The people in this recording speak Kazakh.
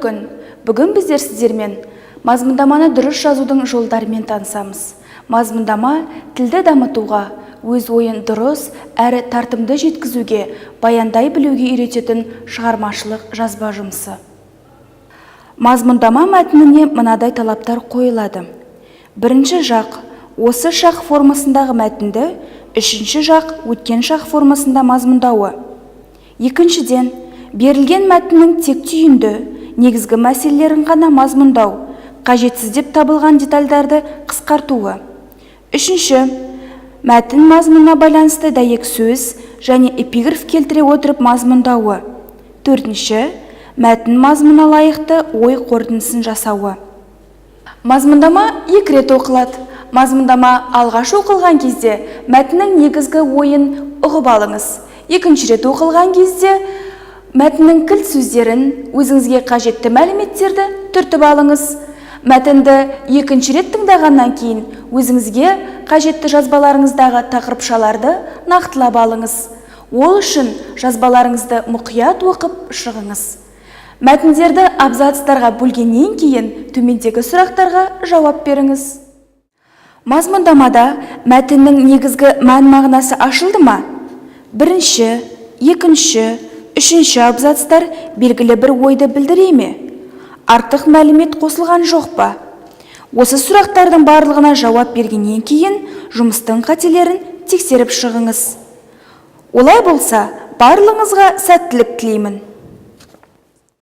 Күн! Бүгін біздер сіздермен мазмұндаманы дұрыс жазудың жолдарымен танысамыз. Мазмұндама – тілді дамытуға, өз ойын дұрыс әрі тартымды жеткізуге, баяндай білуге үйрететін шығармашылық жазба жұмысы. Мазмұндама мәтініне мынадай талаптар қойылады: бірінші жақ осы шақ формасындағы мәтінді үшінші жақ өткен шақ формасында мазмұндауы; екіншіден, берілген мәтіннің тек түйінді, негізгі мәселелерін ғана мазмұндау, қажетсіз деп табылған детальдарды қысқартуы; үшінші, мәтін мазмұнына байланысты дәйек сөз және эпиграф келтіре отырып мазмұндауы; төртінші, мәтін мазмұнына лайықты ой қорытындысын жасауы. Мазмұндама екі рет оқылады. Мазмұндама алғаш оқылған кезде мәтіннің негізгі ойын ұғып алыңыз. Екінші рет оқылған кезде мәтіннің кілт сөздерін, өзіңізге қажетті мәліметтерді түртіп алыңыз. Мәтінді екінші рет тыңдағаннан кейін өзіңізге қажетті жазбаларыңыздағы тақырыпшаларды нақтылап алыңыз. Ол үшін жазбаларыңызды мұқият оқып шығыңыз. Мәтіндерді абзацтарға бөлгеннен кейін төмендегі сұрақтарға жауап беріңіз. Мазмұндамада мәтіннің негізгі мән-мағынасы ашылды ма? Бірінші, екінші, үшінші абзацтар белгілі бір ойды білдіре ме? Артық мәлімет қосылған жоқ па? Осы сұрақтардың барлығына жауап бергеннен кейін жұмыстың қателерін тексеріп шығыңыз. Олай болса, барлығыңызға сәттілік тілеймін.